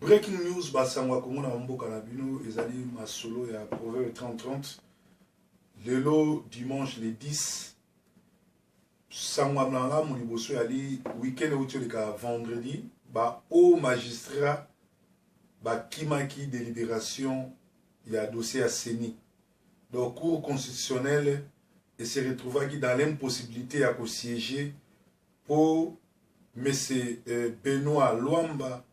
Breaking news, basango ya Kongo na mboka na bino, ezali masolo ya Proverbe 30-30. Lelo dimanche le 10, sango ya malamu liboso yali week-end euti oleka vendredi, ba haut magistrat bakimaki délibération ya dossier ya CENI. Donc Cour constitutionnelle et se retrouvaki dans l'impossibilité ya kosiéger mpo monsieur Benoît Lwamba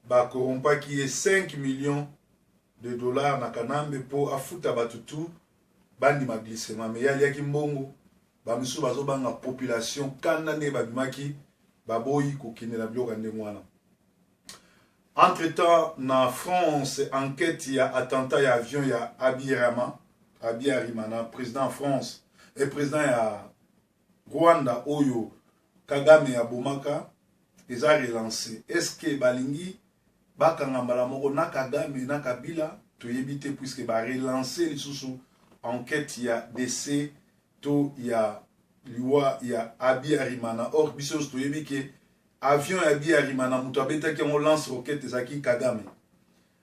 bakorompaki ye 5 millions de dollars na Kanambe mpo afuta bato tu bandima glissement, mais ye aliaki mbongo. Bamisusu bazobanga population kanda ndenge babimaki, baboyi kokende na biloko ya ndenge wana. Entre temps, na France, enquête ya attentat ya avion ya Abiyarimana, président France et président ya Rwanda oyo Kagame abomaka, eza relancé. Est ce que balingi bakanga mbala moko na Kagame na Kabila? Toyebi te, puisque barelance lisusu enquête ya décès to ya liwa ya Abiyarimana. Or biso nyonso toyebi ke avion ya Abiyarimana, moto abetaki yango lance roquette ezalaki Kagame.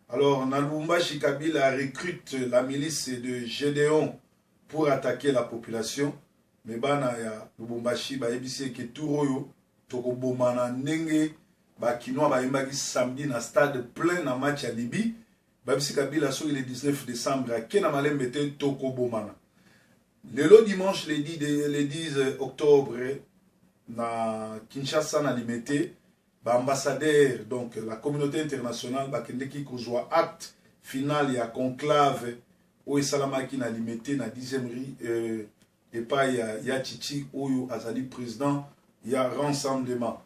Alors na Lubumbashi, Kabila recrute la milice de Gédéon pour attaquer la population, mais bana ya Lubumbashi bayebisi eke tour oyo tokobomana, ndenge bakinois bayembaki samedi na stade plein na match ya Libye. Babisi Kabila soki le 19 décembre ake na malembe te, tokobomana. Lelo dimanche le 10, le 10 octobre, na Kinshasa, na Limete, baambassadeur, donc la communauté internationale, bakendeki kozwa acte final ya conclave oyo esalamaki na Limete na 10e rue, epai ya Chichi oyo azali président ya Rassemblement.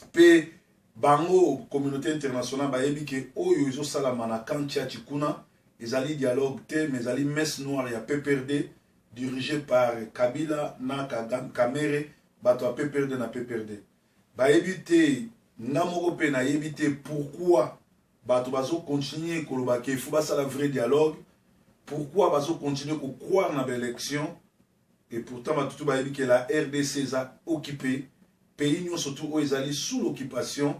Mpe bango communauté internationale bayebi ke oyo ezosalama na camp Tshatshi kuna ezali dialogue te, mais ezali messe noire ya PPRD dirigé par Kabila na Kamerhe. Bato ya PPRD na PPRD bayebi te. Nga moko mpe nayebi te pourquoi bato bazocontinue koloba ke faut basala vrai dialogue, pourquoi bazocontinue kocroire na baélection. Et pourtant bato tu bayebi ke la RDC eza occupé. Pays nyonso tu oyo ezali sous l'occupation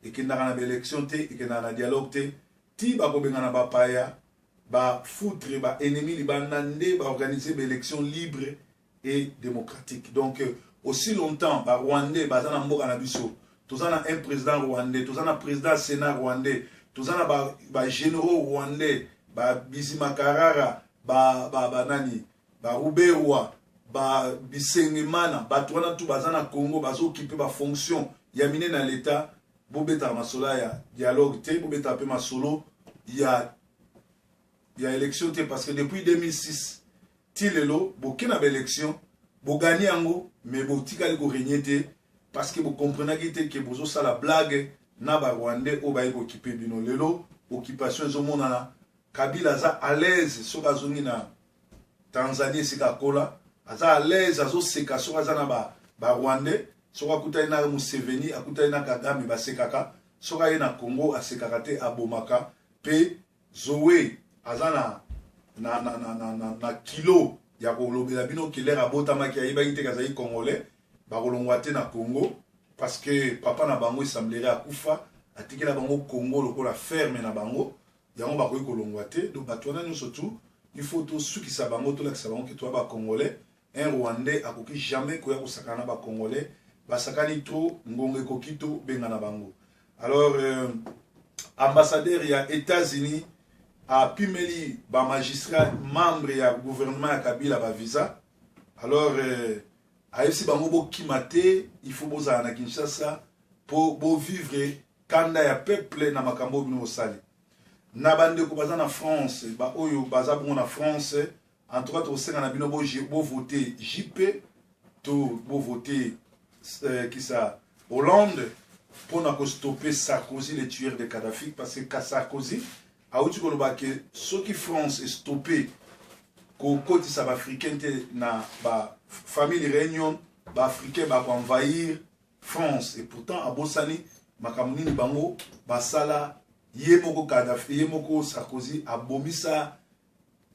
ekendaka na baélection te, ekendaka na dialogue te. Ti bakobengana bapaya, bafoutre baennemi libanda, nde baorganize baélection libre et démocratique. Donc aussi longtemps barwandais baza na mboka na biso, toza na un président rwandais, toza na président sénat rwandais, toza na bagénéraux rwandais, babizima Karara, banani, baruberwa, babisengemana, bato wana tu baza na Congo, bazokipe bafonction ya minene na l'État. Bobetaka masolo ya dialogue te, bobetaka mpe masolo ya élection te, parce que depuis 2006 ti lelo boke na baélection, bogani yango, mais botikali korégner te, parce que bokomprenaki te ke bozosala blague na barwandais oyo baye kokipe bino. Lelo occupation ezomonana. Kabila aza à l'aise soki azongi na Tanzanie esika akola, aza à l'aise, azoseka soki aza na barwandais, soki akutani na Museveni, akutani na Kagame, basekaka. Soki aye na Congo, asekaka te, abomaka. Mpe Zoe aza na kilo ya kolobela bino ke l'heure abotamaki ayebaki te kazali congolais. Bakolongwa te na Congo parce que papa na bango esemblerait akufa, atikela bango Congo lokola ferme na bango, yango bakoki kolongwa te. Donc bato wana nyonso tu, il faut tosukisa bango, tolakisa bango ke toya bacongolais. Un Rwandais akoki jamais koya kosakana na bacongolais. Basakani trop, ngonga ekoki tobenga na bango. Alors ambassadeur ya États-Unis apimeli bamagistrat membre ya gouvernement ya Kabila bavisa. Alors ayebisi bango bokima te, il faut bozala na Kinshasa mpo bovivre kanda ya peuple na makambo oyo bino bosali. Na bandeko baza na France, baoyo baza bongo na France, en tout cas tokosenga na bino bovote JP to bovote kisa Hollande mpona kostope Sarkozy, le tueur de Kadhafi, parce que Sarkozy awuti koloba ke soki France estope kokotisa baafricain te na bafamily reunion, baafricain bakoenvahir France. Et pourtant abosani makambo nini bango basala. Ye moko Kadhafi, ye moko Sarkozy abomisa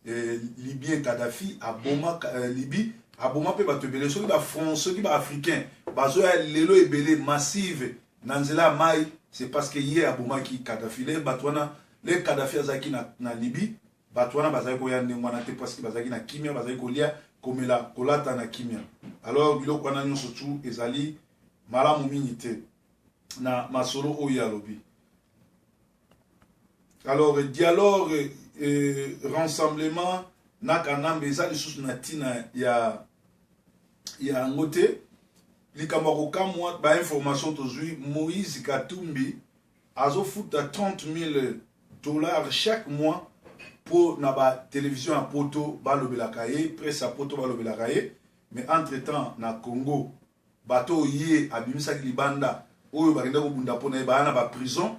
libyen Kadhafi, aboma Libye, aboma mpe bato ebele. Soki bafrance, soki baafricain bazoya lelo ebele massive na nzela ya mai. C'est parce que ye abomaki Kadhafi. Le bato wana, le Kadhafi azalaki na Libye, bato wana bazalaki koya ndenge wana te, parce que bazalaki na kimia, bazalaki kolia, komela, kolata na kimia. Alors biloko wana nyonso tu ezali malamu mingi te na masolo oyo alobi. Alors dialogue, rassemblement na Kanambe eza lisusu na ntina ya yango te. Likambo ya kokamwa, bainformation tozwi, Moïse Katumbi azofuta 30 000 $ chaque mois mpo na batelevizio ya Poto balobelaka ye, presse ya Poto balobelaka ye. Mais entre temps na Congo, bato oyo ye abimisaki libanda, oyo bakenda kobunda mpo na ye, baya na baprison.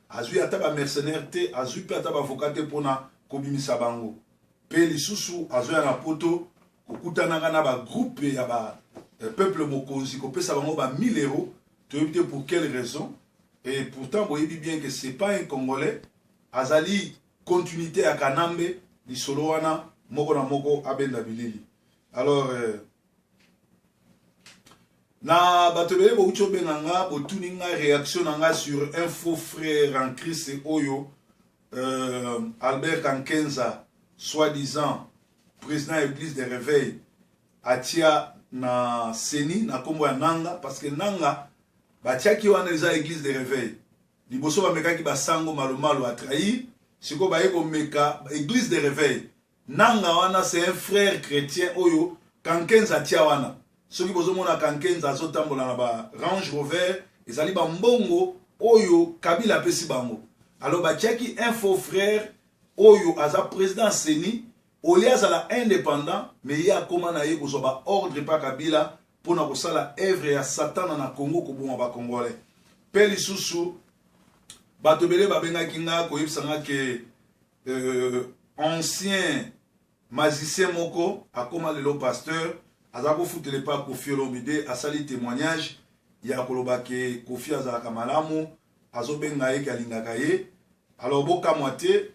Azwi ata bamercenaire te, azwi mpe ata baavocat te mpona kobimisa bango. Mpe lisusu azoya na Poto kokutanaka na bagroupe ya bapeuple mokonzi, kopesa bango ba 1000 euros, toyebi te pour quelle raison. Et pourtant boyebi bien que c'est pas un Congolais, azali continuité ya Kanambe. Lisolo wana moko na moko abenda bilili. Alors na bato ebele bouti obenga nga, botuni nga réaction na nga sur un faux frère en Christ oyo Albert Kankenza, soi-disant président ya église de réveil, atia na CENI na nkombo ya Nanga, parce que Nanga batiaki wana eza église de réveil. Liboso bamekaki basango Malumalu, atrahir. Sikoyo baye komeka église de réveil. Nanga wana, c'est un frère chrétien oyo Kankenza atia wana. Soki bozomona Kankenza azotambola na ba Range Rover, ezali bambongo oyo Kabila apesi bango. Alors batiaki un faux frère oyo aza président CENI, olie azala indépendant, mais ye akóma na ye kozwa baordre mpa Kabila mpona kosala œuvre ya Satana na Congo, koboma Bacongolais. Mpe lisusu bato ebele babengaki nga koyebisa nga ke ancien magicien moko akóma lelo pasteur, aza kofutela epa Kofi Olomide. Asali témoignage ya koloba ke Kofi azalaka malamu, azobenga ye ke alingaka ye. Alors bokamwa te,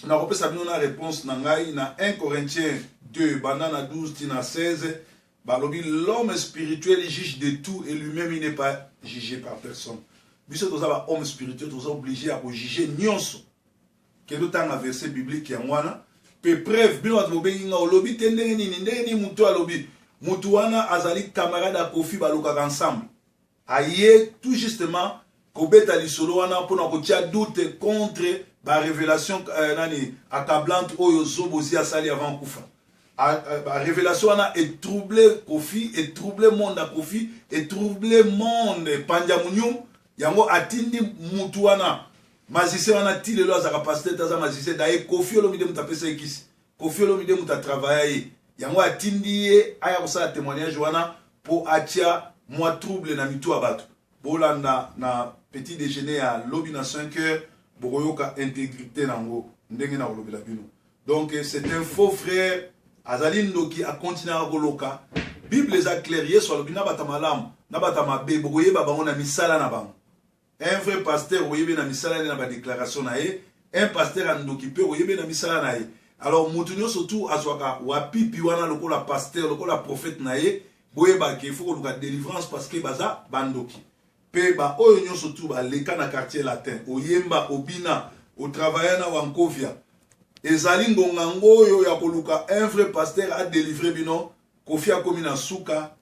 nakopesa bino na réponse na ngai na 1 Corinthien 2, banda na 12 ti na 16. Balobi: "L'homme spirituel juge de tout et lui-même il n'est pas jugé par personne." Biso toza bahomme spirituel, toza obligé ya kojuge nyonso. Kende otanga verset biblique yango wana. Mpe preuve, bino bato bobengi nga, olobi te ndenge nini, ndenge nini motu alobi, motu wana azali camarade ya Kofi, balokaka ensemble. Aye tout justement kobeta lisolo wana mpona kotia doute contre barévélation nani accablante oyo Zobozi asali avant kufa. Barévélation wana etrouble Kofi, etrouble monde ya Kofi, etrouble monde pandiamunium. Yango atindi mutu wana, magicien wana. Ti lelo azalaka pasteur te, aza magicien. Daye Kofi Olomide moto apesa ye kisi, Kofi Olomide moto atravailla ye. Yango atindi ye aya kosala témoignage wana mpo atia mwa trouble na mitu ya bato. Bolanda na petit déjeuner ya lobi na 5 heures, bokoyoka intégrité nango ndenge na kolobela bino. Donc c'est un faux frère, azali ndoki, akontinuaka koloka. Bible eza claire, Yesu alobi na bato malamu na bato mabe bokoyeba bango na misala na bango. Un vrai pasteur oyebi na misala ne na badéclaration na ye, un pasteur ya ndoki mpe oyebi na misala na ye. Alors motu nyonso tu azwaka wapipi wana lokola pasteur, lokola prophète na ye, boyebaka il faut koluka délivrance, parce que baza bandoki. Mpe baoyo nyonso tu baleka na Quartier Latin, oyemba, obina, otravaille na Wankovia, ezali ngonga ngo oyo ya koluka un vrai pasteur adélivre bino. Kofi akomi na suka,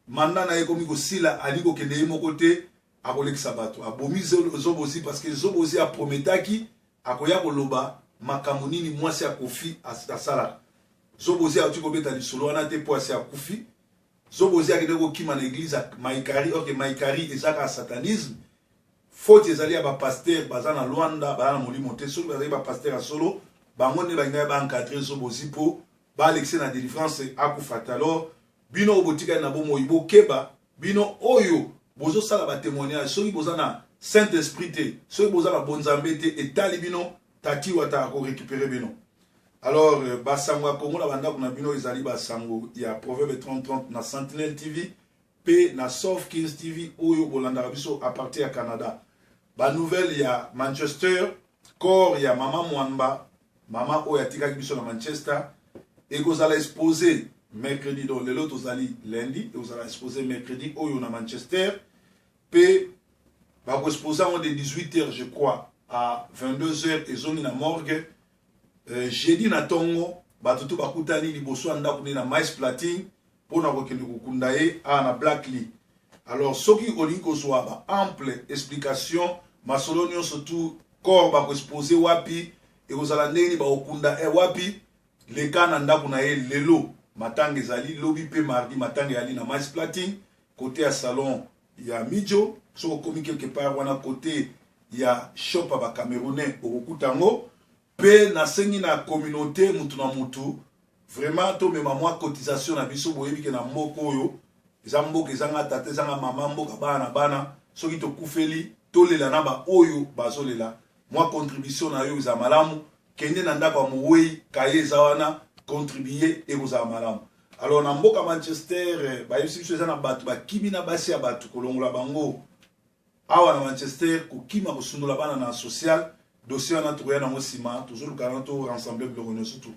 mandat na ye ekomi kosila, ali kokende ye moko te, akolekisa bato. Abomi Zobozi parce que Zobozi aprometaki akoya koloba makambo nini mwasi ya Kofi asalaka. Zobozi auti kobeta lisolo wana te mpo asi akufi. Zobozi akende kokima na église ya Maikari, or que Maikari eza kaka satanisme. Faute ezali ya bapasteur baza na Lwanda, baza na molimo te. Soki bazali bapasteur ya solo, bango nde balingaki baencadre Zobozi mpo baalekise na délivrance, akufa te. Alors bino oyo botikali na bomoi, bokeba. Bino oyo bozosala batémoignage, soki boza na Saint Esprit te, soki boza na bonzambe te, etali bino. Tati Wata akorécupere bino. Alors basango ya Kongo na bandako na bino ezali basango ya Proverbe 3030 na Sentinelle TV mpe na Soft Kings TV oyo bolandaka biso à partir ya Canada. Banouvelle ya Manchester: corps ya mama Mwamba, mama oyo atikaki biso na Manchester, ekozala exposé mercredi. Donc lelo tozali lundi, ekozala exposé mercredi oyo na Manchester. Mpe Bakoexpose yango de 18 heures, je crois, à 22 heures, ezongi na morgue. Jeudi na ntongo, bato to bakutani liboso ya ndako nde na Mais Platine mpona kokende kokunda ye awa na Blackley. Alors soki olingi kozwa ba ample explication, masolo nyonso tu, corps bakoexpose wapi, ekozala ndenge nini, bakokunda wapi, leka na ndako na ye lelo. Matanga ezali lobi mpe mardi. Matanga ezali na Mais Platine, côté ya salon ya Mijo. Soki okomi quelque part wana, côté ya shop ya Bacamerounais, okokuta yango. Mpe nasengi na communauté, mutu na mutu vraiment tomema mwa cotisation na biso. Boyebi ke na mboka oyo eza mboka ezanga tata, ezanga mama, mboka bana na bana. Soki tokufeli, tolela na baoyo bazolela. Mwa contribution na yo eza malamu. Kende na ndako ya mowei, kaye eza wana, contribue, ekozala malamu. Alors na mboka Manchester, bayebisi biso eza na bato bakimi na basi ya bato, kolongola bango awa na Manchester, kokima, kosundola bana na social. Dossier wana tokoya nango nsima. Tozoluka na to rassembler biloko nyonso tu.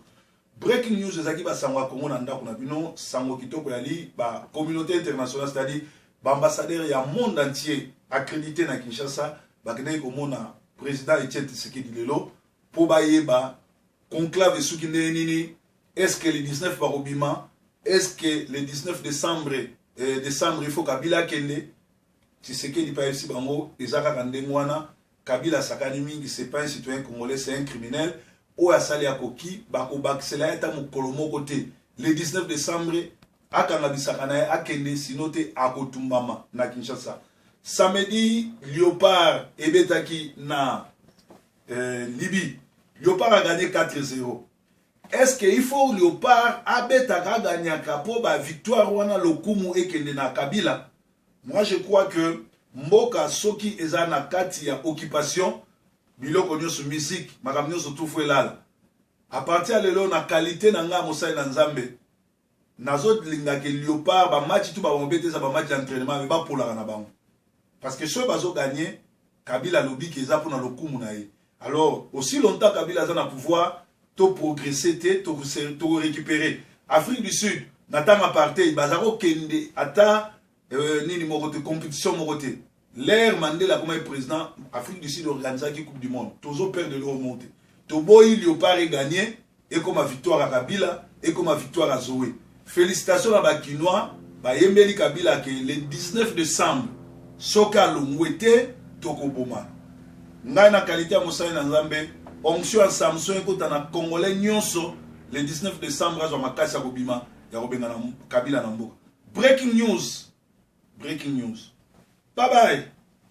Breaking news ezalaki basango ya Kongo na ndako na bino. Sango kitoko yali bacommunauté internationale, c'est-à-dire baambassadeur ya monde entier accrédité na Kinshasa, bakendaki komona président Etienne Tshisekedi lelo mpo bayeba conclave esuki ndenge nini. Est ce que le 19 bakobima? Est ce que le 19 décembre, décembre, il faut Kabila akende? Tshisekedi mpe ayebisi bango eza kaka ndenge wana. Kabila asakani mingi, c'est pas un citoyen congolais, c'est un criminel. Oyo asali akoki, bakobakisela ye ata mokolo moko te. Le 19 décembre, akanga bisaka na ye, akende, sino te akotumbama na Kinshasa. Samedi, Léopard ebetaki na Libye. Léopard a gagné 4-0. Est ce que il faut Léopard abetaka, aganyaka mpo bavictoire wana lokumu ekende na Kabila? Moi, je crois que mboka soki eza na kati ya occupation, biloko nyonso, musique, makambo nyonso tufu elala. À partir ya lelo, na qualité na ngai mosali na Nzambe, nazolingaka Léopard, bamatch tu babamobete eza bamatch ya entraînement, me bapolaka na bango, parce que soki bazoganye, Kabila alobi ke eza mpona lokumu na ye. Alors aussi longtemps Kabila aza na pouvoir, toprogresse te, tokorécupérer Afrique du Sud na ntango apartheid. Baza kokende ata nini moko te, compétition moko te. L'heure Mandela akomaki président, Afrique du Sud organisaki Coupe du monde. Tozoperdre eloko moko te. Toboyi Léopard eganye, ekoma victoire ya Kabila, ekoma victoire ya Zoé. Félicitation na Bakinois, bayembeli Kabila ke le 19 décembre, soki alongwe te, tokobomana. Ngai na qualité ya mosali na Nzambe, onction ya Samson ekota na Congolais nyonso. Le 19 décembre, azwa makasi ya kobima, ya kobengana Kabila na mboka. Breaking news, breaking news. Bye bye.